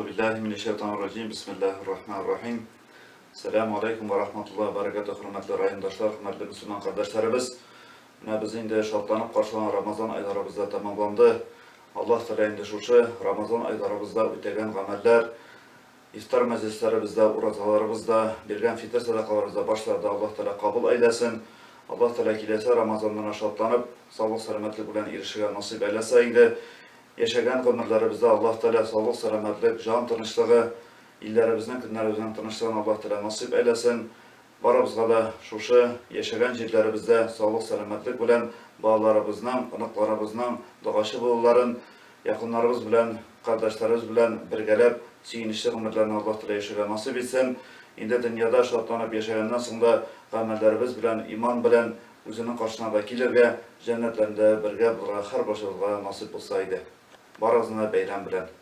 Әгъузу биллаһи минәш шайтанир раҗим. Бисмиллаһир рахманир рахим. Сәлам алейкум ва рахматуллаһи ва баракатуһ, хөрмәтле райондашлар, хөрмәтле мөселман кардәшләребез. Менә без инде шатланып каршылаган Рамазан айларыбыз да тәмамланды. Аллаһ Тәгалә инде шушы Рамазан айларыбызда үтәгән гамәлләр, ифтар мәҗлесләребездә, уразаларыбызда, биргән фитыр сәдакаларыбызда башлары да Аллаһ Тәгалә кабул әйләсен. Аллаһ Тәгалә киләсе Рамазаннарына шатланып, саулык-сәламәтлек белән ирешергә насыйп әйләсә иде. Яшәгән гомерләребездә Аллаһ Тәгалә саулык-сәламәтлек, җан тынычлыгы, илләребезнең, көннәребезнең тынычлыгын Аллаһ Тәгалә насыйп әйләсен. Барыбызга да шушы яшәгән җирләребездә саулык-сәламәтлек белән балаларыбызның, оныкларыбызның догачы булуларын, якыннарыбыз белән, кардәшләребез белән бергәләп сөенечле гомерләрне Аллаһ Тәгалә яшәргә насыйп итсен. Инде дөньяда шатланып яшәгәннән соң да гамәлләребез белән, иман белән Үзенең каршына да килергә, җәннәтләрендә бергә булырга һәрбарчабызга насыйп булса иде. Барыгызны да бәйрәм белән!